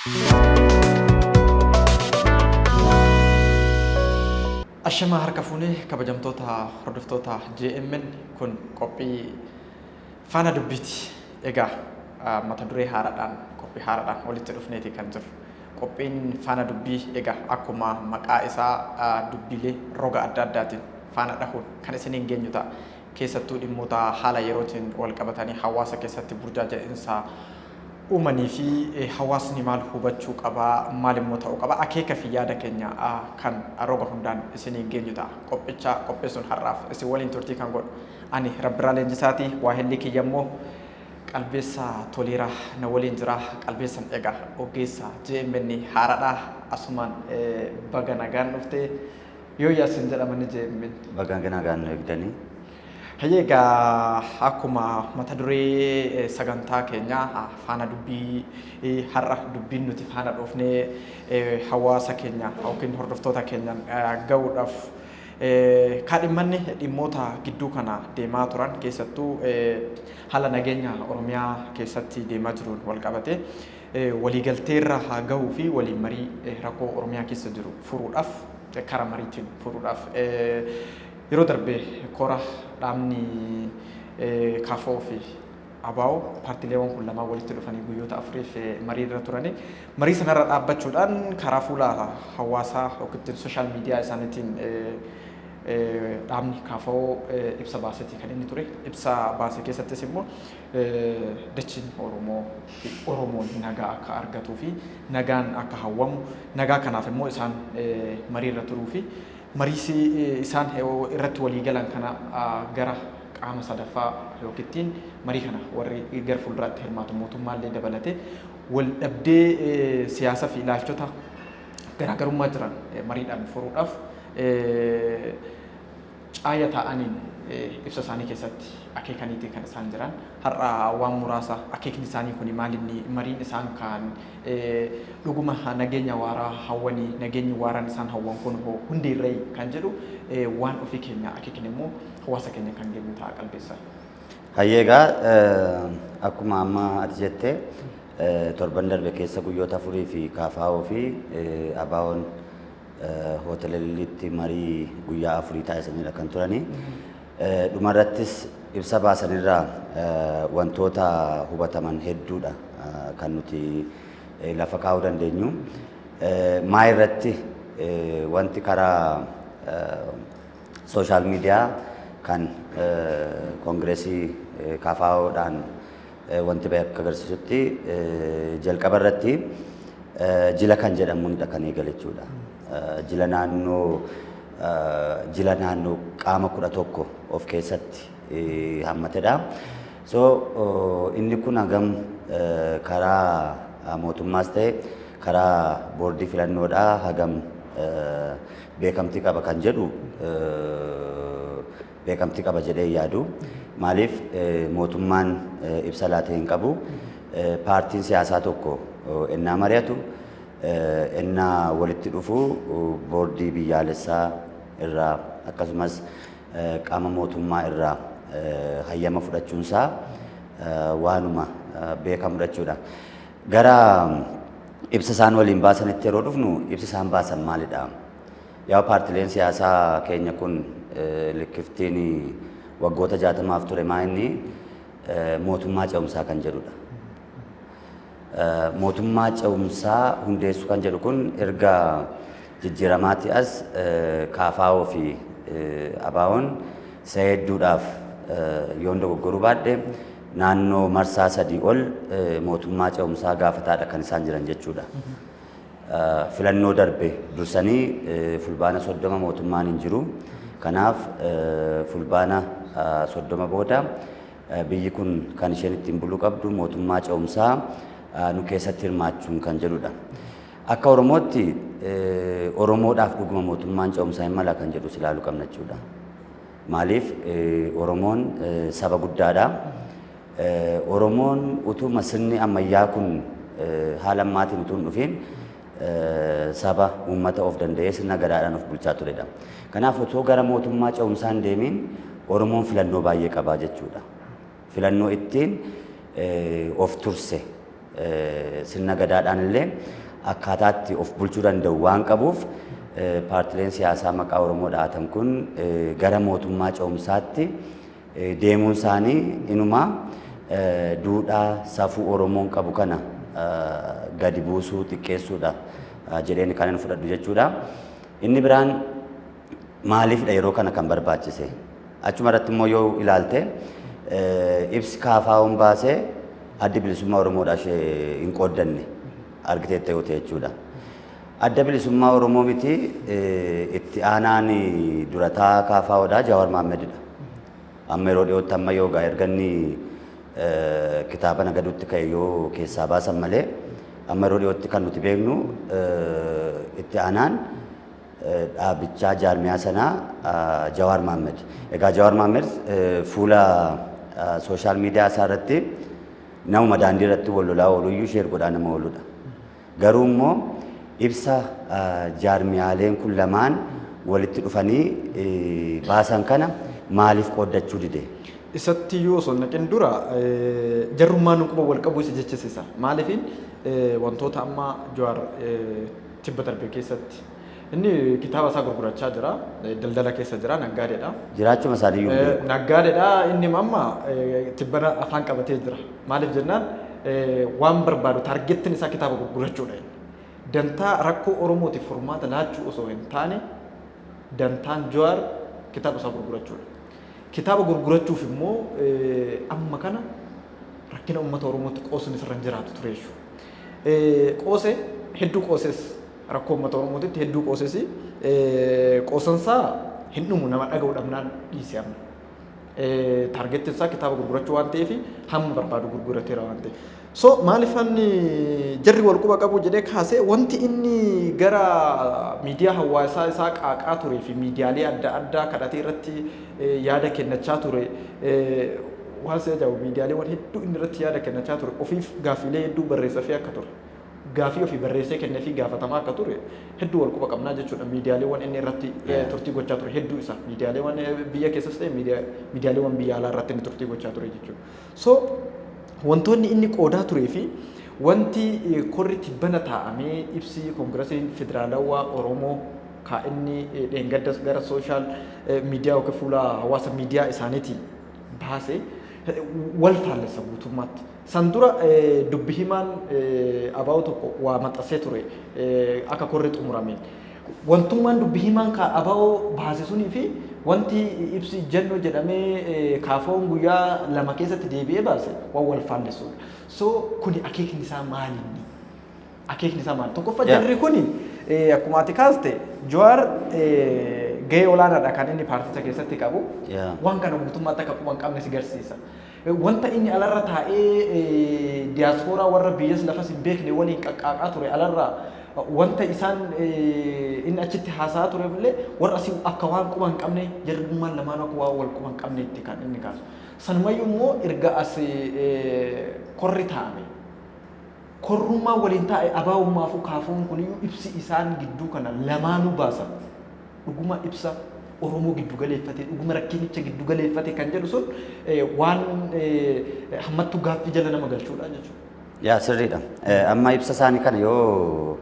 Ashamaa harka fuunee kabajamtoota hordoftoota JMN, kun qophii Faana Dubbiiti. Egaa mata duree haaraadhaan, qophii haaraadhaan walitti dhufneeti kan jiru. Qophiin Faana Dubbii egaa akkuma maqaa isaa dubbiilee roga adda addaatiin faana dhahuun kan isiniin geenyu ta'a. Keessattuu dhimmoota haala yerootiin wal qabatanii hawaasa keessatti burjaaja'insa uumanii fi hawaasni maal hubachuu qaba, maal immoo ta'uu qaba, akeeka fi yaada keenya kan roga hundaan isiniin geenyu ta'a. Qophicha qopheessuun har'aaf isin waliin turtii kan godhu ani Rabbiraa Leenjisaati. Waahilli kiyya immoo Qalbeessaa Toleeraa na waliin jira. Qalbeessan egaa ogeessa JMN haaraadha. Asumaan baga nagaan dhufte. Yoo yaasin jedhamani JMN. Baga nagaan nu eegdanii. Hayyee, egaa akkuma mata duree sagantaa keenyaa Faana Dubbii, har'a dubbiin nuti faana dhoofnee hawaasa keenya yookiin hordoftoota keenyaan ga'uudhaaf kaadhimmanni dhimmoota gidduu kana deemaa turan, keessattuu haala nageenya Oromiyaa keessatti deemaa jiruun wal qabate, waliigalteerra haa gahuu fi waliin marii rakkoo Oromiyaa keessa jiru furuudhaaf, karaa mariitiin furuudhaaf, yeroo darbe kora dhaabni KFO fi ABO, paartiileewwan kun lamaan walitti dhufanii guyyoota 4f marii irra turani. Marii sanarra dhaabbachuudhaan karaa fuula hawaasaa yookiin social media isaaniitiin dhaabni KFO ibsa baaseeti kan inni ture. Ibsa baase keessattis immoo dachiin Oromoo fi Oromoon nagaa akka argatuu fi nagaan akka hawwamu, nagaa kanaaf immoo isaan marii irra turuu fi marii isaan irratti walii galan kana gara qaama sadaffaa yookiin marii kana warri gara fuulduraatti hirmaatu mootummaallee dabalatee, wal dhabdee siyaasaa fi ilaalchota garaagarummaa jiran mariidhaan furuudhaaf caaya ta'aniin ibsa isaanii keessatti akeekaniiti kan isaan jiran. Har'a waan muraasa akeekni isaanii kun maalinni, mariin isaan kaan dhuguma nageenya waaraa hawwanii, nageenyi waaraan isaan hawwan kun hoo hundeerree kan jedhu, waan ofii keenya akeekni immoo hawaasa keenya kan geenyu ta'a, Qalbeessa. Hayyee, egaa akkuma amma ati jette, torban darbe keessa guyyoota 4 fi KFO fi ABO'n hoteela Lilliitti marii guyyaa 4 taasisanidha kan turani. Dhumarrattis ibsa baasanirraa wantoota hubataman hedduudha kan nuti lafa kaa'uu dandeenyu. Maa irratti wanti karaa social media kan koongireesii KFOdhaan wanti bahe akka agarsiisutti, jalqaba irratti jila kan jedhamuunidha kan eegale jechuudha. Jila naannoo qaama 11 of keessatti hammatedha. So inni kun hagam karaa mootummaas ta'e karaa boordii filannoodhaa hagam beekamtii qaba kan jedhu, beekamtii qaba jedhee yaadu. Maaliif, mootummaan ibsa laatee hin qabu. Paartiin siyaasaa tokko ennaa mari'atu, ennaa walitti dhufu, boordii biyyaalessaa irraa akkasumas qaama mootummaa irraa hayyama fudhachuunsaa waanuma beekamudha jechuudha. Gara ibsa isaan waliin baasanitti yeroo dhufnu, ibsi isaan baasan maalidha? Yaa, paartileen siyaasaa keenya kun likkiftiin waggoota 60f ture maa inni mootummaa ce'umsaa kan jedhudha. Mootummaa ce'umsaa hundeessuu kan jedhu kun erga jijjiiramaatti as KFO fi ABO'n isa hedduudhaaf, yoon dogoggoruu baadhe, naannoo marsaa 3 ol mootummaa ce'umsaa gaafataadha kan isaan jiran jechuudha. Filannoo darbe dursanii Fulbaana 30 mootummaan hin jiru. Kanaaf Fulbaana 30 booda biyyi kun kan isheen ittiin buluu qabdu mootummaa ce'umsaa nu keessatti hirmaachuun kan jedhudha. Akka Oromootti, Oromoodhaaf dhuguma mootummaan ce'umsaa hin mala kan jedhus ilaaluu qabna jechuudha. Maaliif, Oromoon saba guddaadha. Oromoon utuma sirni ammayyaa kun haala ammaatiin utuu hin dhufiin saba uummata of danda'ee sirna gadaadhaan of bulchaa turedha. Kanaaf otoo gara mootummaa ce'umsaa hin deemiin Oromoon filannoo baay'ee qabaa jechuudha. Filannoo ittiin of turse sirna gadaadhaan illee akkaataatti of bulchuu danda'u waan qabuuf, paartileen siyaasaa maqaa Oromoo dhahatan kun gara mootummaa ce'umsaatti deemuun isaanii inumaa duudhaa safuu Oromoon qabu kana gadi buusuu, xiqqeessuudha jedheen kan inni fudhadhu jechuudha. Inni biraan maaliifidha yeroo kana kan barbaachise? Achuma irratti immoo yoo ilaalte, ibsi KFO'n baasee Addi Bilisummaa Oromoodha ishee hin qooddanne argiteetta yoo ta'e jechuudha. Adda Bilisummaa Oromoo miti, itti aanaan durataa KFOdha Jawaar Mahaammedidha. Amma yeroo dhiyootti, amma yoo gaa erga inni kitaaba nagaduutti ka'e yoo keessaa baasan malee, amma yeroo dhiyootti kan nuti beeknu itti aanaan dhaabichaa, jaarmiyaa sanaa Jawaar Mahaammad. Egaa Jawaar Mahaammad fuula social media isaa irratti namuma daandii irratti wal lolaa ooluyyuu share godhaa nama ooludha. Garuu immoo ibsa jaarmiyaaleen kun lamaan walitti dhufanii baasan kana maaliif qooddachuu dide? Isatti iyyuu osoo hin naqin dura, jarrummaan nu quba wal qabu isa jechisiisa. Maaliifin wantoota amma Jawaar tibba darbe keessatti inni kitaaba isaa gurgurachaa jira. Daldala keessa jira, naggaadeedha. Jiraachuma isaaniiyyuu hin beeku. Naggaadeedha inni amma tibbana afaan qabatee jira. Maaliif jennaan, waan barbaadu targettiin isaa kitaaba gurgurachuudha. Dantaa rakkoo Oromootiif furmaata laachuu osoo hin taane, dantaan Jawaar kitaaba isaa gurgurachuudha. Kitaaba gurgurachuuf immoo amma kana rakkina uummata Oromootti qoosuun isirra hin jiraatu ture jechuudha. Qoose, hedduu qooses, rakkoo uummata Oromootitti hedduu qooses, qoosansaa hin dhumu, nama dhaga'u dhabnaan dhiise amma. Targettiin isaa kitaaba gurgurachuu waan ta'eef, hamma barbaadu gurgurateera waan ta'eef. So maaliif inni jarri wal quba qabu jedhee kaasee, wanti inni gara miidiyaa hawaasaa isaa qaaqaa turee fi miidiyaalee adda addaa kadhatee irratti yaada kennachaa ture, waan si ajaa'ibu, miidiyaaleewwan hedduu inni irratti yaada kennachaa ture, ofiif gaaffiilee hedduu barreessafii akka ture. Gaafii ofii barreessee kennee fi gaafatamaa akka ture hedduu wal quba qabnaa jechuudha. Miidiyaaleewwan inni irratti turtii gochaa ture hedduu isa. Miidiyaaleewwan biyya keessas ta'e miidiyaaleewwan biyya alaa irratti inni turtii gochaa ture jechuudha. So wantoonni inni qoodaa turee fi wanti korri tibbana taa'amee ibsi Koongirasiin Federaalawaa Oromoo ka inni dheengadda gara social media yookiin fuula hawaasa miidiyaa isaaniitiin baase wal faallessa guutummaatti. San dura dubbi himaan ABO tokko waa maxxansee ture akka korri xumurameen. Wantummaan dubbi himaan ka ABO baase sunii fi wanti ibsi ijjannoo jedhamee KFO'n guyyaa 2 keessatti deebi'ee baase waan wal faallessuudha. So kuni akeekni isaa maalinni? Akeekni isaa maali? Tokkoffaa, jarri kuni akkuma ati kaaste, Jawaar gahee olaanaadha kan inni paarticha keessatti qabu. Waan kana guutummaatti akka quba hin qabne si garsiisa. Wanta inni alarra taa'ee diyaaspooraa warra biyyas lafas hin beekne waliin qaqqaaqaa ture, alarraa wanta isaan inni achitti haasa'aa ture illee, warra asii akka waan quba hin qabne, jarrummaan lamaan akka waan wal quba hin qabne itti kan inni kaasu. Sanumayyuu immoo erga as korri taa'ame, korrummaa waliin taa'e, ABO'ummaa fi KFO'n kuniyyuu ibsi isaan gidduu kana lamaanuu baasan dhuguma ibsa Oromoo giddu galeeffate, dhuguma rakkinicha giddu galeeffate kan jedhu sun waan hammattuu gaaffii jala nama galchuudha jechuudha. Yaa, sirriidha. Amma ibsa isaanii kana yoo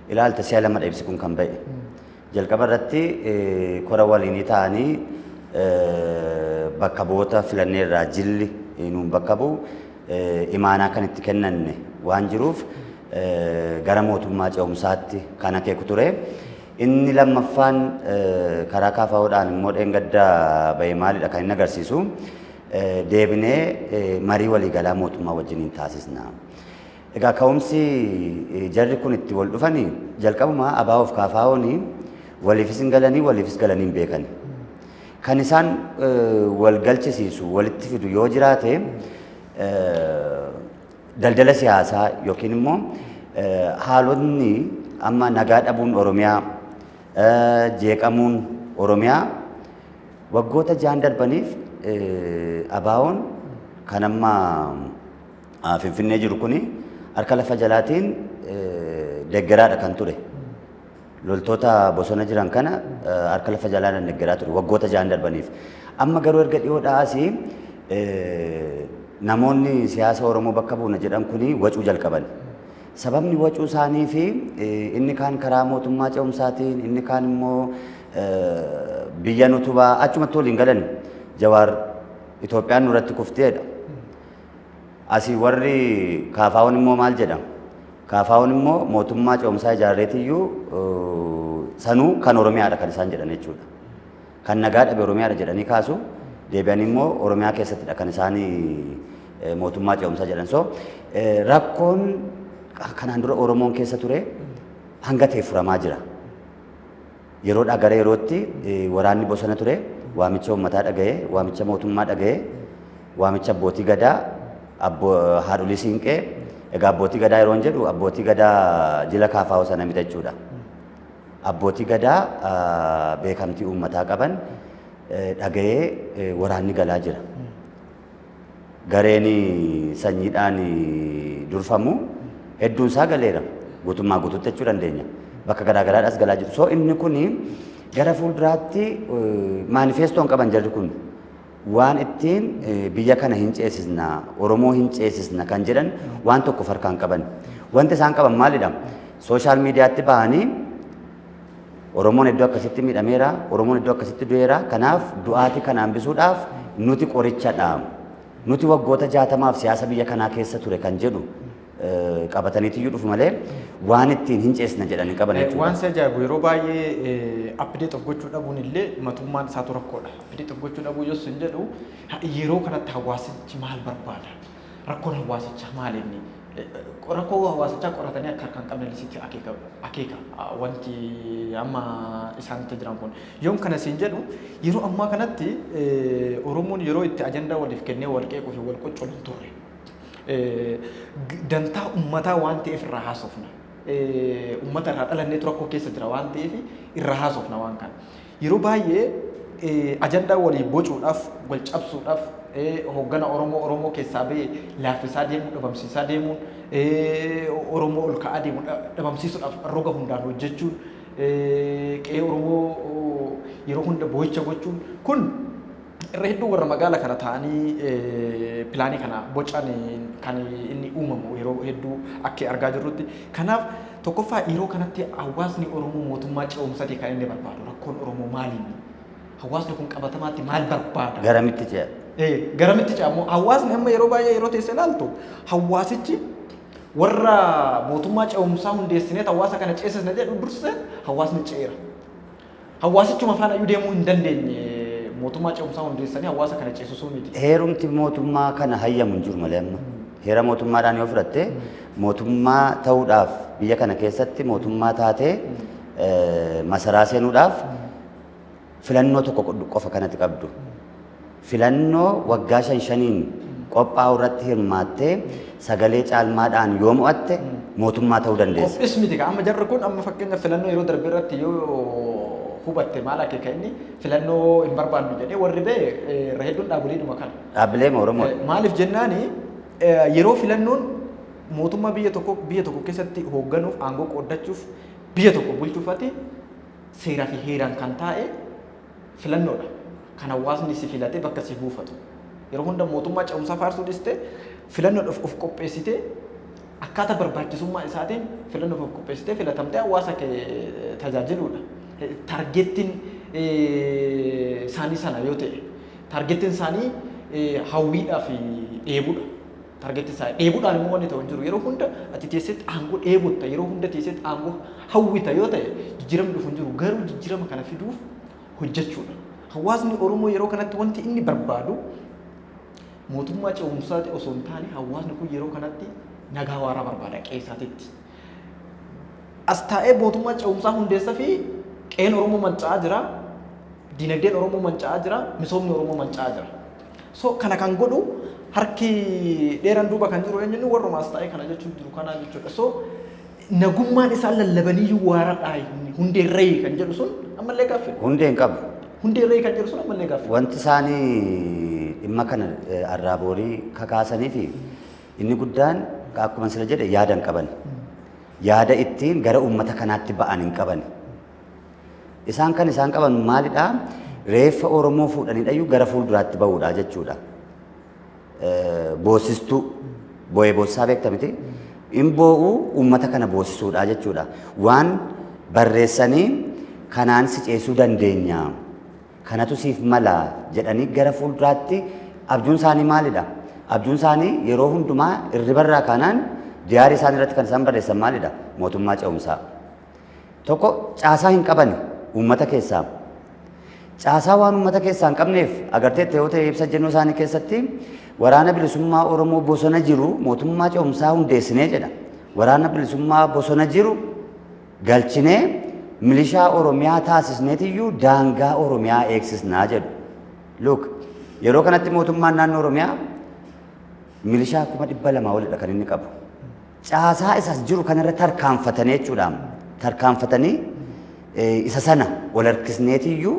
ilaalte, si'a lamadha ibsi kun kan ba'e. Jalqaba irratti kora waliinii ta'anii bakka bu'oota filannee irraa jilli nuun bakka bu'u imaanaa kan itti kennanne waan jiruuf gara mootummaa ce'umsaatti kan akeeku ture. Inni lammaffaan karaa KFO'dhaan immoo dheengadda ba'e maalidha kan inni agarsiisu? Deebinee marii waliigalaa mootummaa wajjiniin taasisna. Egaa ka'umsi jarri kun itti wal dhufanii, jalqabumaa ABO'f KFO'n waliifis hin galanii, waliifis galanii hin beekani. Kan isaan wal galchisiisu, walitti fidu yoo jiraate, daldala siyaasaa yookiin immoo haalonni amma nagaa dhabuun Oromiyaa, jeeqamuun Oromiyaa waggoota 6n darbaniif, ABO'n kan amma Finfinnee jiru kuni harka lafa jalaatiin deeggaraadha kan ture. Loltoota bosona jiran kana harka lafa jalaan deeggaraa ture waggoota 6n darbaniif. Amma garuu erga dhiyoodhaa asii Namoonni siyaasa Oromoo bakka buuna jedhan kuni wacuu jalqaban. Sababni wacuu isaanii fi inni kaan karaa mootummaa ce'umsaatiin, inni kaan immoo biyya nutubaa achumatti waliin galan. Jawaar Itoophiyaan nurratti kufteedha. Asii warri kaafaawwan immoo maal jedha? Kaafaawwan immoo mootummaa ce'umsaa ijaarreetiyyuu sanuu kan Oromiyaadha kan isaan jedhan jechuudha. Kan nagaa dhabe Oromiyaadha jedhanii kaasu, deebi'anii immoo Oromiyaa keessattidha kan isaan mootummaa ce'umsaa jedhan. So rakkoon kanaan dura Oromoon keessa ture hanga ta'e furamaa jira. Yeroodhaa gara yerootti waraanni bosona ture waamicha uummataa dhaga'ee, waamicha mootummaa dhaga'ee, waamicha abbootii gadaa, haadholii siinqee. Egaa abbootii gadaa yeroon jedhu abbootii gadaa jila kaafaa'oo sana miti jechuudha. Abbootii gadaa beekamtii uummataa qaban dhaga'ee waraanni galaa jira. Gareen sanyiidhaan durfamu hedduun isaa galeera. Guutummaa guutuutti jechuu dandeenya. Bakka garaa garaadhaas galaa jiru. So inni kuni gara fuulduraatti maanifeestoon qaban jarri kun waan ittiin biyya kana hin ceesisna, Oromoo hin ceesisna kan jedhan waan tokko farkaan qaban. Wanti isaan qaban maalidha? Social mediatti bahanii Oromoon iddoo akkasitti miidhameera, Oromoon iddoo akkasitti du'eera, kanaaf du'aatii kana hambisuudhaaf nuti qorichadha. Nuti waggoota 60f siyaasa biyya kanaa keessa ture kan jedhu qabataniitiyyuu dhufu malee waan ittiin hin ceesna jedhanii qaban jechuudha. Waan si ajaa'ibu, yeroo baay'ee update of gochuu dhabuun illee matummaan isaatu rakkoodha. Update of gochuu dhabuu yoo sin jedhu, yeroo kanatti hawaasichi maal barbaada? Rakkoon hawaasichaa maal inni? Rakkoo hawaasichaa qoratanii akka harkaan qabne sitti akeeka wanti amma isaanitti jiran kun. Yoom kana siin jedhu, yeroo ammaa kanatti Oromoon yeroo itti ajandaa waliif kennee wal qeequu fi wal qoccolu hin turre. Dantaa uummataa waan ta'eef irraa haasofna. Uummata irraa dhalanneetu rakkoo keessa jira waan ta'eef irraa haasofna waan kana. Yeroo baay'ee ajandaa walii bocuudhaaf, wal cabsuudhaaf, hooggana Oromoo Oromoo keessaa bahee laaffisaa deemuu, dhabamsiisaa deemuun, Oromoo ol ka'aa deemu dhabamsiisuudhaaf roga hundaan hojjechuun, qe'ee Oromoo yeroo hunda boo'icha gochuun kun irra hedduu warra magaala kana ta'anii pilaanii kana bocan kan inni uumamu yeroo hedduu akka argaa jirrutti. Kanaaf tokkoffaa, yeroo kanatti hawaasni Oromoo mootummaa ce'umsatii kan inni barbaadu, rakkoon Oromoo maaliini? Hawaasni kun qabatamaatti maal barbaada? Garamitti ce'a? Garamitti ce'a immoo hawaasni amma yeroo baay'ee yeroo teessee ilaaltu, hawaasichi warra mootummaa ce'umsaa hundeessineet hawaasa kana ceesisna jedhu dursee hawaasni ce'eera. Hawaasichuma faana iyyuu deemuu hin dandeenye, mootummaa ce'umsaa hundeessanii hawaasa kana ceesisuu miti. Heerumti mootummaa kana hayyamu hin jiru malee amma. Heera mootummaadhaan yoo fudhatte, mootummaa ta'uudhaaf, biyya kana keessatti mootummaa taatee masaraa seenuudhaaf filannoo tokko qofa kanatti qabdu. Filannoo waggaa shan shaniin qophaa'u irratti hirmaattee sagalee caalmaadhaan yoo mo'atte mootummaa ta'uu dandeessa. Qophiis miti amma jarri kun. Amma fakkeenya filannoo yeroo darbe irratti yoo hubatte, maal akeeka inni filannoo hin barbaannu jedhee warri ba'e irra hedduun dhaaboleedhuma kana. Dhaabbilee Oromoo. Maaliif jennaani, yeroo filannoon mootummaa biyya tokko keessatti hoogganuuf, aangoo qooddachuuf, biyya tokko bulchuufati seeraa fi heeraan kan taa'e filannoodha. Kan hawaasni si filatee bakka si buufatu. Yeroo hunda mootummaa ce'umsaa faarsuu dhiste filannoodhaaf of qopheessitee, akkaataa barbaachisummaa isaatiin filannoof of qopheessitee filatamtee hawaasa kee tajaajiluudha. Targettiin isaanii sana yoo ta'e, targettiin isaanii hawwiidhaa fi dheebuudha. Targettiin isaanii dheebuudhaan immoo wanni ta'u hin jiru. Yeroo hunda ati teessetti aangoo dheebotta, yeroo hunda teessetti aangoo hawwita yoo ta'e, jijjiiramni dhufu hin jiru. Garuu jijjiirama kana fiduuf hojjechuudha. Hawaasni Oromoo yeroo kanatti wanti inni barbaadu mootummaa ce'umsaati osoo hin taane, hawaasni kun yeroo kanatti nagaa waaraa barbaada qe'ee isaatitti. As taa'ee mootummaa ce'umsaa hundeessa fi qe'een Oromoo manca'aa jira, dinagdeen Oromoo manca'aa jira, misoomni Oromoo manca'aa jira. So kana kan godhu harki dheeran duuba kan jiru eenyuun warruma as taa'ee kana jechuun jiru kanaa jechuudha. So nagummaan isaan lallabaniyyuu waaradhaa, hundeerree kan jedhu sun ammallee gaaffii. Hundee hin qabu. Hundeerree kan jedhu sun ammallee gaaffii. Wanti isaanii dhimma kana arraaboorii kakaasanii fi inni guddaan akkuma sila jedhe yaada hin qaban. Yaada ittiin gara uummata kanaatti ba'an hin qaban. Isaan kan isaan qaban maalidhaa? Reeffa Oromoo fuudhanii dhayyuu gara fuulduraatti ba'uudha jechuudha. Boosistuu boo'ee boosisaa beekta miti. In boo'uu uummata kana boosisuudha jechuudha. Waan barreessanii kanaan si ceesuu dandeenya. Kanatu siif mala jedhanii gara fuulduraatti abjuun isaanii maalidha? Abjuun isaanii yeroo hundumaa irribarraa kaanaan diary isaanii irratti kan isaan barreessan maalidha? Mootummaa ce'umsaa. Tokko, caasaa hin qaban uummata keessaa. Caasaa waan uummata keessaa hin qabneef, agarteetta yoo ta'e, ibsa jennuu isaanii keessatti waraana bilisummaa Oromoo bosona jiru mootummaa ce'umsaa hundeessinee jedha. Waraana bilisummaa bosona jiru galchinee milishaa Oromiyaa taasisneetiyyuu daangaa Oromiyaa eegsisnaa jedhu. Look, yeroo kanatti mootummaan naannoo Oromiyaa milishaa 200,000 olidha kan inni qabu. Caasaa isas jiru kanarra tarkaanfatanii jechuudha. Tarkaanfatanii isa sana wal harkisneetiyyuu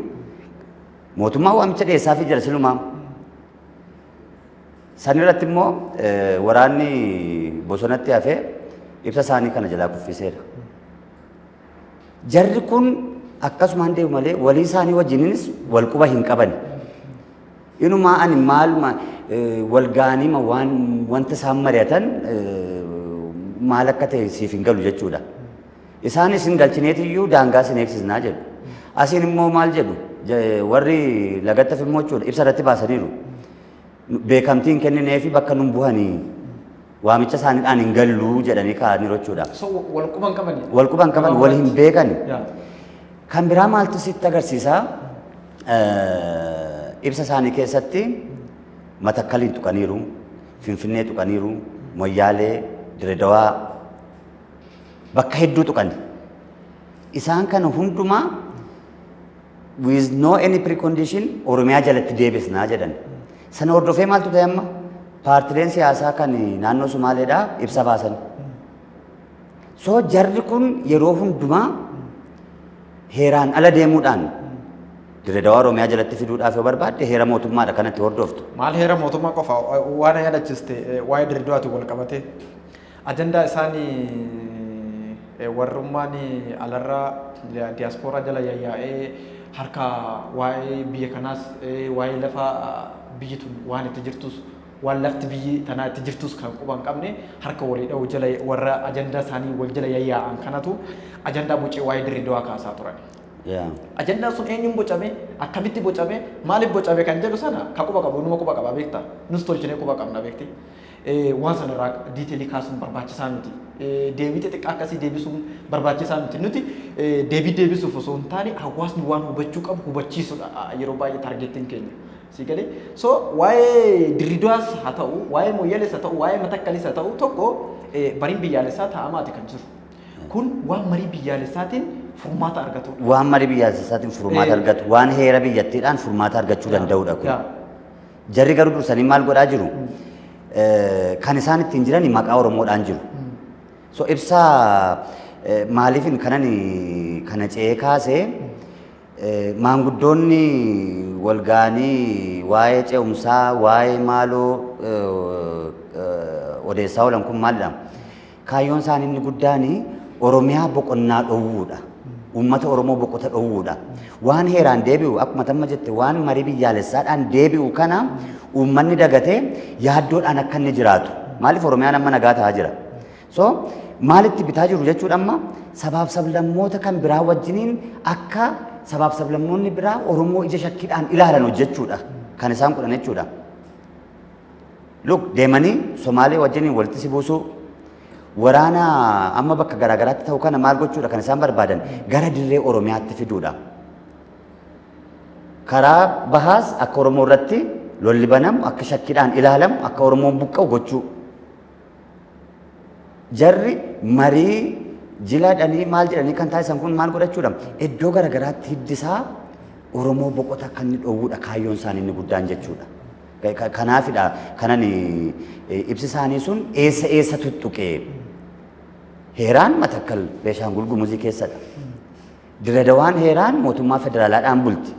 mootummaa waamicha dhiyeessaafii jira silumaa. San irratti immoo waraanni bosonatti hafee ibsa isaanii kana jalaa kuffiseera. Jarri kun akkasumaan deemu malee walii isaanii wajjininis wal quba hin qaban. Inumaa ani maaluma wal ga'aniima waan wanta isaan mari'atan maal akka ta'e siif hin galu jechuudha. Isaan isin galchineetiyyuu daangaa isin eegsisnaa jedhu. Asiin immoo maal jedhu? Warri lagatti immoo jechuudha ibsa irratti baasaniiru. Beekamtiin kennineefi bakka nun buhanii waamicha isaaniidhaan hin galluu jedhanii kaa'aniiru jechuudha. So wal quban qabani. Wal quban qaban, wal hin beekani. Kan biraa maaltu sitti agarsiisa? Ibsa isaanii keessatti Matakkaliin tuqaniiru, Finfinnee tuqaniiru, Moyyaalee, Diredawaa bakka hedduu tuqani. Isaan kana hundumaa with no any precondition Oromiyaa jalatti deebisnaa jedhan. Sana hordofee maaltu ta'e amma? Paartileen siyaasaa kan naannoo Sumaaleedhaa ibsa baasan. So jarri kun yeroo hundumaa heeraan ala deemuudhaan Diredawaa Oromiyaa jalatti fiduudhaaf yoo barbaadde heera mootummaadha kanatti hordoftu. Maal, heera mootummaa qofa waan yaadachiste, waa'ee Dirredawaatti wal qabate ajandaa isaanii warrummaan alarraa diyaaspooraa jala yayyaa'ee harka waa'ee biyya kanaas, waa'ee lafa biyyi tun waan itti jirtus, waan lafti biyyi tanaa itti jirtus kan quba hin qabne harka walii dha'u jala warra ajandaa isaanii wal jala yayyaa'an kanatu ajandaa bocee waa'ee Dirredawaa kaasaa turan. Ajandaan sun eenyuun bocame, akkamitti bocame, maaliif bocame kan jedhu sana ka quba qabu numa quba qaba, beekta. Nus tolchinee quba qabna, beekti. Waan sana irraa detail kaasuun barbaachisaa miti. Deebii xixiqqaa akkasii deebisuun barbaachisaa miti. Nuti deebii deebisuuf osoo hin taane hawaasni waan hubachuu qabu hubachiisudha yeroo baay'ee targetiin keenya. Si galee? So waa'ee Dirridawaas haa ta'u, waa'ee Moyyalees haa ta'u, waa'ee Matakkalis haa ta'u, tokko mariin biyyaalessaa taa'amaati kan jiru. Kun waan marii biyyaalessaatiin furmaata argatudha. Waan marii biyyaalessaatiin furmaata argatu, waan heera biyyattiidhaan furmaata argachuu danda'udha kun. Jarri garuu dursanii maal godhaa jiru? Kan isaan ittiin jiran maqaa Oromoodhaan jiru. So ibsaa maaliifin kanan kana ce'ee kaasee, maanguddoonni wal ga'anii waa'ee ce'umsaa, waa'ee maaloo odeessaa oolan kun maalidha? Kaayyoon isaanii inni guddaan Oromiyaa boqonnaa dhowwuudha. Uummata Oromoo boqota dhowwuudha. Waan heeraan deebi'u, akkuma tamma jette, waan marii biyyaalessaadhaan deebi'u kana uummanni dagatee yaaddoodhaan akka inni jiraatu. Maaliif? Oromiyaan amma nagaa ta'aa jira. So maalitti bitaa jiru jechuudha? Amma sabaaf sablammoota kan biraa wajjiniin akka sabaaf sablammoonni biraa Oromoo ija shakkiidhaan ilaalan hojjechuudha kan isaan godhan jechuudha. Look, deemanii Somaalee wajjiniin walitti si buusuu, waraana amma bakka garaagaraatti ta'u kana maal gochuudha kan isaan barbaadan? Gara dirree Oromiyaatti fiduudha. Karaa bahaas akka Oromoo irratti lolli banamu, akka shakkiidhaan ilaalamu, akka Oromoon buqqa'u gochuu. Jarri marii jilaadhanii maal jedhanii kan taasisan kun maal godhachuudha? Iddoo garaagaraatti hiddisaa Oromoo boqota akka inni dhoowwudha kaayyoon isaanii inni guddaan jechuudha. Kanaafidha kanan ibsi isaanii sun eessa eessa tuttuqee. Heeraan Matakkal Beeshaangul Gumuzii keessadha. Diredawaan heeraan mootummaa federaalaadhaan bulti.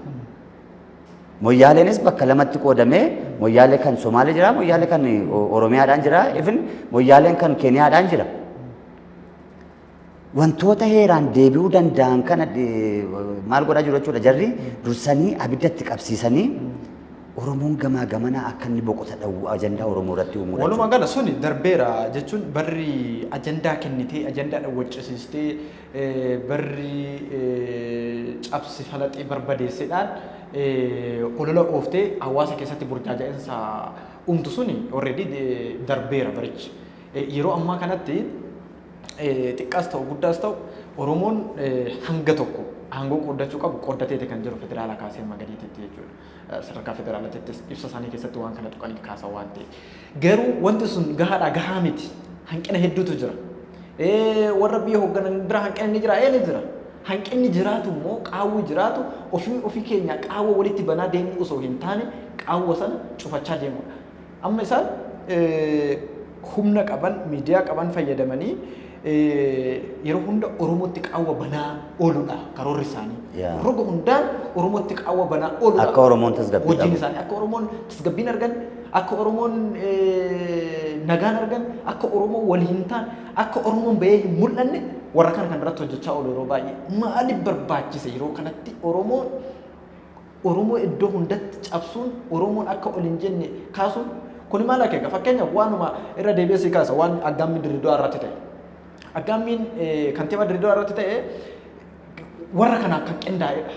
Moyyaaleenis bakka lamatti qoodamee Moyyaalee kan Somaalee jira, Moyyaalee kan Oromiyaadhaan jira, even Moyyaaleen kan Keeniyaadhaan jira. Wantoota heeraan deebi'uu danda'an kana maal godhaa jiru jechuudha? Jarri dursanii abiddatti qabsiisanii Oromoon gamaa gamanaa akka inni boqota dhawwu ajandaa Oromoo irratti uumuudha. Walumaa gala suni darbeera jechuun, barri ajandaa kennitee, ajandaa dhawwaccisiistee, barri cabsi falaxii barbadeesseedhaan olola ooftee hawaasa keessatti burjaaja'insa uumtu suni already darbeera barichi. Yeroo ammaa kanatti xiqqaas ta'u guddaas ta'u Oromoon hanga tokko aangoo qooddachuu qabu qooddateeti kan jiru, federaala kaasee amma gadiitti jechuudha. Sadarkaa federaalaattis ibsa isaanii keessatti waan kana tuqanii kaasan waan ta'eef. Garuu wanti sun gahaadhaa? Gahaa miti. Hanqina hedduutu jira. Warra biyya hoogganan bira hanqinni ni jira, ni jira. Hanqinni jiraatu immoo, qaawwi jiraatu, ofii ofii keenya qaawwa walitti banaa deemuu osoo hin taane qaawwa sana cufachaa deemudha. Amma isaan humna qaban, miidiyaa qaban fayyadamanii yeroo hunda Oromootti qaawwa banaa ooludha karoorri isaanii. Roga hundaan Oromootti qaawwa banaa ooludha. Akka Oromoon tasgabbii Hojiin dhabu. isaanii akka Oromoon tasgabbiin argan, akka Oromoon nagaan argan, akka Oromoon wal hin taane, akka Oromoon bahee hin mul'anne warra kana kan irratti hojjechaa oolu yeroo baay'ee. Maaliif barbaachise yeroo kanatti Oromoon Oromoo iddoo hundatti cabsuun, Oromoon akka ol hin jenne kaasuun kuni maal akeeka? Fakkeenyaaf, waanuma irra deebi'ee si kaasa, waan aggaammi Dirridoo irratti ta'e. Aggaammiin kantiibaa Dirridoo irratti ta'e warra kanaan kan qindaa'edha.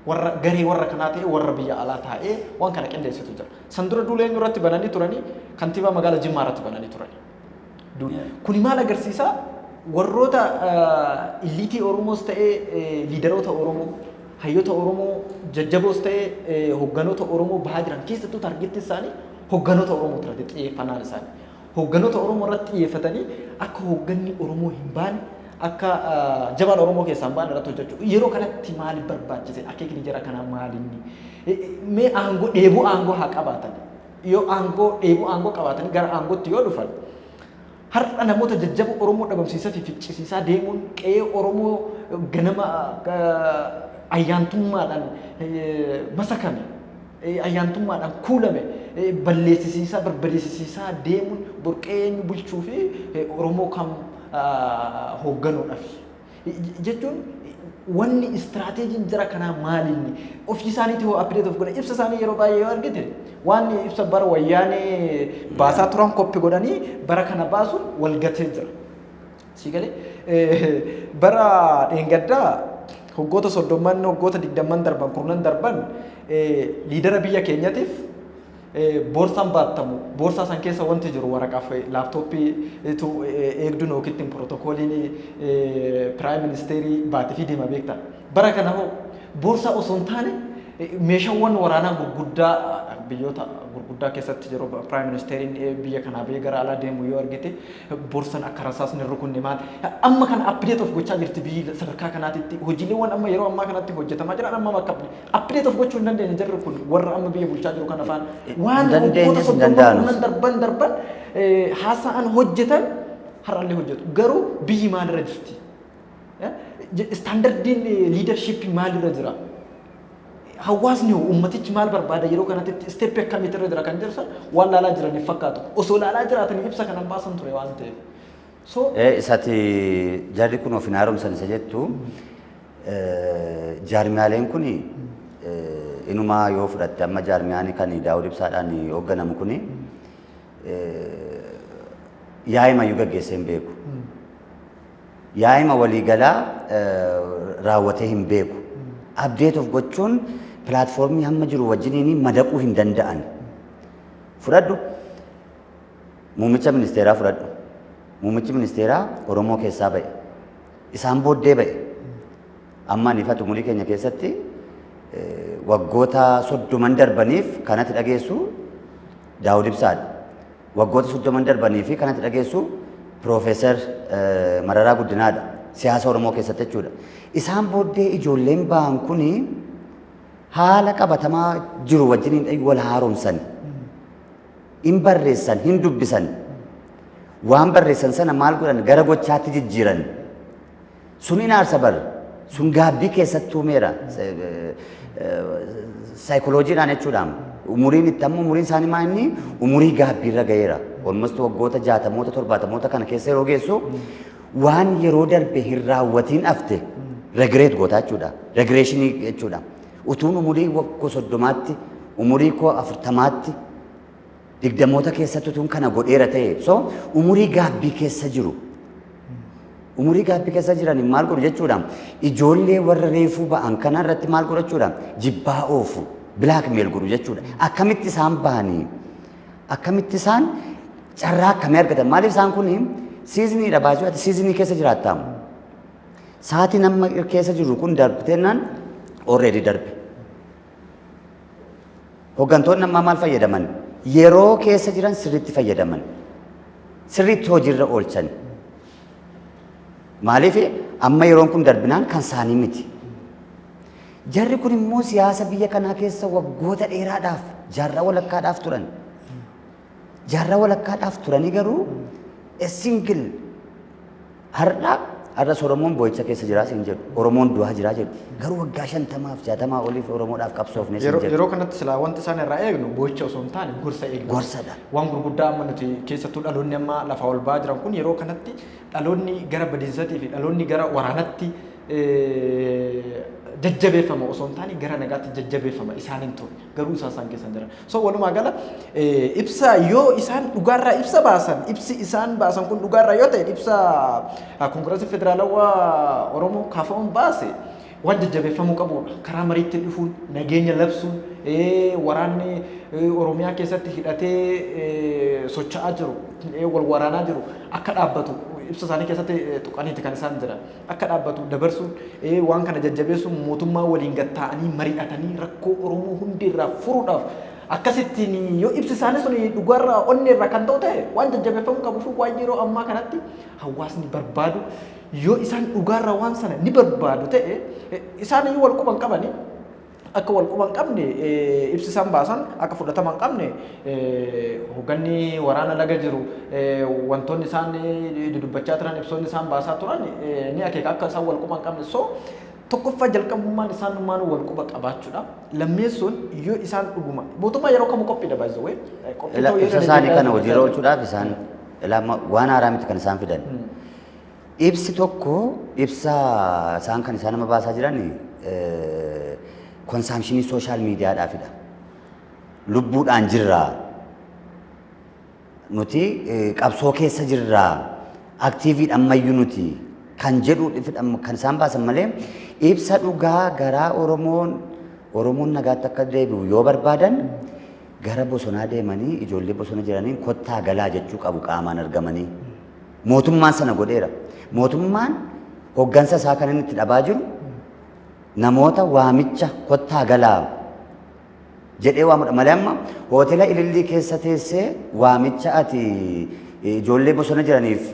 Warra garee warra kanaa ta'e, warra biyya alaa taa'ee waan kana qindeessitu jira. San dura duula eenyu irratti bananii turanii? Kantiibaa magaalaa Jimmaa irratti bananii turanii. Kuni maal agarsiisa? Warroota elite Oromoos ta'ee, leaderoota Oromoo, hayyoota Oromoo jajjaboos ta'ee, hoogganoota Oromoo bahaa jiran keessattuu targetti isaanii hoogganoota Oromoo irratti xiyyeeffannaan isaanii. Hoogganoota Oromoo irratti xiyyeeffatanii akka hoogganni Oromoo hin baane, akka jabaan Oromoo keessaa hin baane irratti hojjechuu. Yeroo kanatti maaliif barbaachise? Akeekni jara kanaa maalinni? Mee aangoo, dheebuu aangoo haa qabaatan. Yoo aangoo, dheebuu aangoo qabaatanii gara aangootti yoo dhufan, har'a namoota jajjaboo Oromoo dhabamsiisaa fi ficcisiisaa deemuun, qe'ee Oromoo ganama ayyaantummaadhaan masakame, ayyaantummaadhaan kuulame balleessisiisaa, barbadeessisiisaa deemuun borqee eenyu bulchuu fi Oromoo kam hoogganuudhaaf jechuun, wanni istiraateejiin jara kanaa maalinni? Ofii isaaniitii hoo update of godhan? Ibsa isaanii yeroo baay'ee yoo argite, waan ibsa bara Wayyaanee baasaa turan copy godhanii bara kana baasuun wal gatee jira. Si galee, bara dheengaddaa waggoota 30n, waggoota 20n darban, kurnan darban, leadera biyya keenyatiif boorsaan baattamu, boorsaa san keessa wanti jiru waraqaaf laptopii eegduun yookiin protocoliin prime ministerii baatee fi deema beekta. Bara kana hoo boorsaa osoo hin taane meeshaawwan waraanaa gurguddaa biyyoota gurguddaa keessatti yeroo prime ministeriin biyya kanaa biyya gara alaa deemu yoo argite, boorsan akka rasaasni hin rukunne maal, amma kana update of gochaa jirti biyyi. Sadarkaa kanaatitti hojiileewwan amma yeroo ammaa kanatti hojjetamaa jiran amma akka update of gochuu hin dandeenye jarri kun, warra amma biyya bulchaa jiru kana faan waan Dandeenyes waggoota hin 30 danda'anus. kurnan darban haasa'an, hojjetan, har'allee hojjetu. Garuu biyyi maalirra jirti? Standardiin leadershipii maalirra jira? Hawaasni hoo, ummatichi maal barbaada yeroo kanatti, stepii akkamiitirra jira kan jedhu san waan laalaa jiraniif fakkaatu. Osoo laalaa jiraatanii ibsa kanan baasan ture waan ta'eef. So Isati jarri kun of hin haaromsan isa jettu, jaarmiyaaleen kun inumaa yoo fudhatte, amma jaarmiyaan kan Daawud Ibsaadhaan hoogganamu kun yaa'imayyuu gaggeessee hin beeku. Yaa'ima waliigalaa raawwatee hin beeku. Update of gochuun platformii hamma jiru wajjiniin madaquu hin danda'an. Fudhadhu, muummicha ministeeraa fudhadhu. Muummichi ministeeraa Oromoo keessaa ba'e. Isaan booddee ba'e. Amma ani ifatu umurii keenya keessatti waggoota 30n darbaniif kanatti dhageessu Daawud Ibsaadha. Waggoota 30n darbanii fi kanatti dhageessu Piroofeesar Mararaa Guddinaadha. Siyaasa Oromoo keessatti jechuudha. Isaan booddee ijoolleen ba'an kuni haala qabatamaa jiru wajjiniin wal haaromsan. Hin barreessan, hin dubbisan. Waan barreessan sana maal godhan? Gara gochaatti jijjiiran. Sun hin aarsa bar. Sun gaabbii keessatti uumeera. Saayikoloojiidhaan jechuudha. Umuriin itti amma umuriin isaanii maa inni umurii gaabbiirra ga'eera. Almost waggoota 60moota, 70moota kana keessa yeroo geessu, waan yeroo darbe hin raawwatiin hafte regret goota jechuudha. Regressionii jechuudha. Utuun umurii waggaa 30tti Umurii koo 40tti, 20moota keessatti utuun kana godheera ta'e, so umurii gaabbii keessa jiru. Umurii gaabbii keessa jiran maal godhu jechuudha? Ijoollee warra reefuu ba'an kana irratti maal godhu jechuudha? Jibbaa oofu, blackmail godhu jechuudha. Akkamitti isaan bahanii? Akkamitti isaan carraa akkamii argatan? Maaliif isaan kun seasoniidha baasuu, ati seasonii keessa jiraattaamu. Sa'aatiin amma keessa jirru kun darbiteennaan already darbe. Hooggantoonni ammaa maal fayyadaman? Yeroo keessa jiran sirriitti fayyadaman. Sirriitti hojiirra oolchan. Maaliif amma yeroon kun darbinaan kan isaanii miti. Jarri kun immoo siyaasa biyya kanaa keessa waggoota dheeraadhaaf, jaarraa walakkaadhaaf turan. Jaarraa walakkaadhaaf turanii garuu a single har'as Oromoon boo'icha keessa jiraa siin jedhu. Oromoon du'aa jiraa jedhu. Garuu waggaa 50f 60 oliif Oromoodhaaf qabsoofne siin jedhu. Yeroo kanatti silaa wanti isaan irraa eegnu boo'icha osoo hin taane gorsa eegnu. Gorsadha. Waan gurguddaa amma nuti keessattuu dhaloonni amma lafaa ol ba'aa jiran kun, yeroo kanatti dhaloonni gara badiinsatii fi dhaloonni gara waraanatti jajjabeeffama osoo hin taane gara nagaatti jajjabeeffama isaan hin turre, garuu isaan keessa hin jiran. So walumaa gala ibsa yoo isaan dhugaarraa ibsa baasan, ibsi isaan baasan kun dhugaarraa yoo ta'e, ibsa Koongirasii Federaalawaa Oromoo KFO'n baase waan jajjabeeffamuu qabudha. Karaa mariitti dhufuun, nageenya labsuun, waraanni Oromiyaa keessatti hidhatee socho'aa jiru, wal waraanaa jiru akka dhaabbatu ibsa isaanii keessatti tuqaniiti kan isaan jiran. Akka dhaabbatu dabarsuun, waan kana jajjabeessuun, mootummaa waliin gatta'anii mari'atanii rakkoo Oromoo hundeerraa furuudhaaf akkasittiin yoo ibsi isaanii sun dhugaarraa onneerraa kan ta'u ta'e, waan jajjabeeffamuu qabuu fi waan yeroo ammaa kanatti hawaasni barbaadu, yoo isaan dhugaarraa waan sana ni barbaadu ta'e, isaan iyyuu wal quban qabani. Akka wal quban qabne, ibsi isaan baasan akka fudhatama hin qabne, hoogganni waraana laga jiru, wantoonni isaan dudubbachaa turan, ibsoonni isaan baasaa turan ni akeeka akka isaan wal quban qabne. So tokkoffaa jalqabummaan isaan maanuu wal quba qabaachuudha. Lammeessuun yoo isaan dhuguma mootummaa yeroo kamuu qophiidha, by the way. Ibsa isaanii kana hojiirra oolchuudhaaf isaan waan haaraa miti kan isaan fidan. Ibsi tokko, ibsa isaan kan isaan nama baasaa jiran consumptionii social mediadhaafidha. Lubbuudhaan jirraa. Nuti qabsoo keessa jirraa. Activeiidha ammayyuu nuti kan jedhu kan isaan baasan malee, ibsa dhugaa garaa Oromoon nagaatti akka deebi'u yoo barbaadan, gara bosonaa deemanii ijoollee bosona jiraniin kottaa galaa jechuu qabu qaamaan argamanii. Mootummaan sana godheera. Mootummaan hoggansa isaa kan inni itti dhabaa jiru namoota waamicha kottaa galaa jedhee waamudha malee, amma hoteela Ilillii keessa teessee waamicha ati ijoollee bosona jiraniif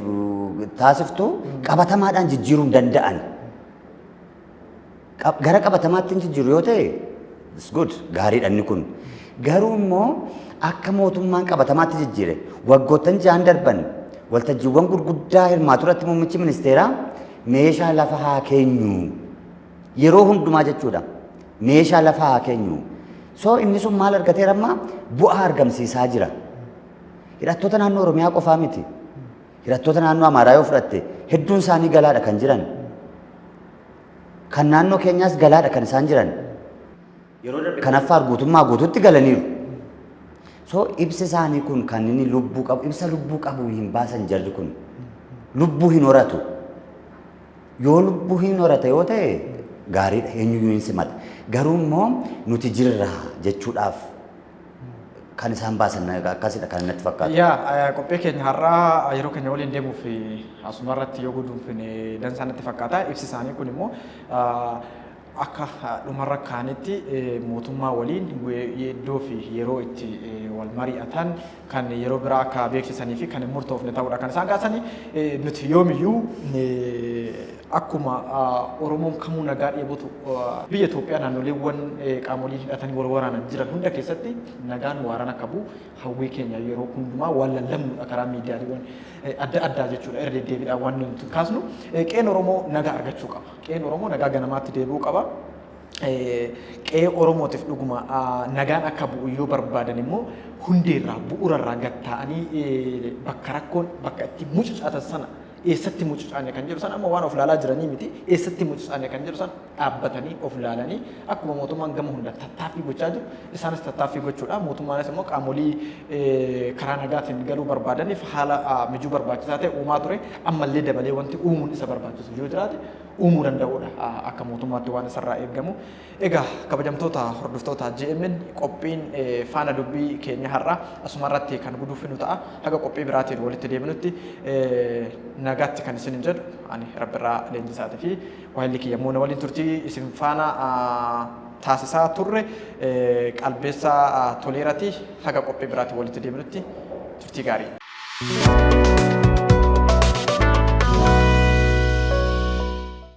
taasiftu qabatamaadhaan jijjiiruu hin danda'an. Gara qabatamaatti hin jijjiiru yoo ta'e, it's good, gaariidha inni kun. Garuu immoo akka mootummaan qabatamaatti jijjiire, waggoottan 6n darban waltajjiiwwan gurguddaa hirmaatu irratti muummichi ministeeraa meeshaa lafa haa keenyu yeroo hundumaa jechuudha. Meeshaa lafa haa keenyu. So inni sun maal argateera amma? Bu'aa argamsiisaa jira. Hidhattoota naannoo Oromiyaa qofaa miti. Hidhattoota naannoo Amaaraa yoo fudhatte, hedduun isaanii galaadha kan jiran. Kan naannoo keenyaas galaadha kan isaan jiran. Yeroo darbe kan Affaar guutummaa guutuutti galaniiru. So ibsi isaanii kun kan inni lubbuu qabu, ibsa lubbuu qabu hin baasan jarri kun. Lubbuu hin horatu. Yoo lubbuu hin horata yoo ta'e gaariidha, eenyuyyuu hin simata. Garuu immoo nuti jirra jechuudhaaf kan isaan baasan akkasidha kan natti fakkaatu. Yaa, qophii keenya har'aa yeroo keenya waliin deemuuf asuma irratti yoo guduunfine dansaa natti fakkaata. Ibsi isaanii kun immoo akka dhumarra kaanitti mootummaa waliin iddoo fi yeroo itti wal mari'atan kan yeroo biraa akka beeksisanii fi kan hin murtoofne ta'uudha kan isaan kaasanii. Nuti yoomiyyuu akkuma Oromoon kamuu nagaa dheebotu, biyya Itoophiyaa naannoleewwan qaamolee hidhatanii wal waraanan jiran hunda keessatti nagaan waaraan akka bu'u hawwii keenya yeroo hundumaa waan lallabnudha karaa miidiyaaleewwan adda addaa jechuudha, irra deddeebiidhaan waan nuti kaasnu. Qe'een Oromoo nagaa argachuu qaba. Qe'een Oromoo nagaa ganamaatti deebi'uu qaba. Qe'ee Oromootiif dhuguma nagaan akka bu'u yoo barbaadan immoo, hundeerraa bu'uurarraa gad taa'anii bakka rakkoon bakka itti mucucaatan sana Eessatti mucucaanne kan jedhu san amma waan of laalaa jiranii miti. Eessatti mucucaanne kan jedhu san dhaabbatanii of laalanii, akkuma mootummaan gama hundaan tattaaffii gochaa jiru isaanis tattaaffii gochuudha. Mootummaanis immoo qaamolee karaa nagaatiin galuu barbaadaniif haala mijuu barbaachisaa ta'e uumaa ture. Ammallee dabalee wanti uumuun isa barbaachisu yoo jiraate uumuu danda'uudha akka mootummaatti waan isarraa eegamu. Egaa kabajamtoota hordoftoota JMN, qophiin faana dubbii keenya har'a asuma irratti kan guduufinu ta'a. Haga qophii biraatiin walitti deebinutti nagaatti kan isin jedhu ani Rabbirraa Leenjisaatii fi waayilli kiyya moona waliin turtii isin faana taasisaa turre Qalbeessaa Toleeraati. Haga qophii biraatiin walitti deebinutti turtii gaarii.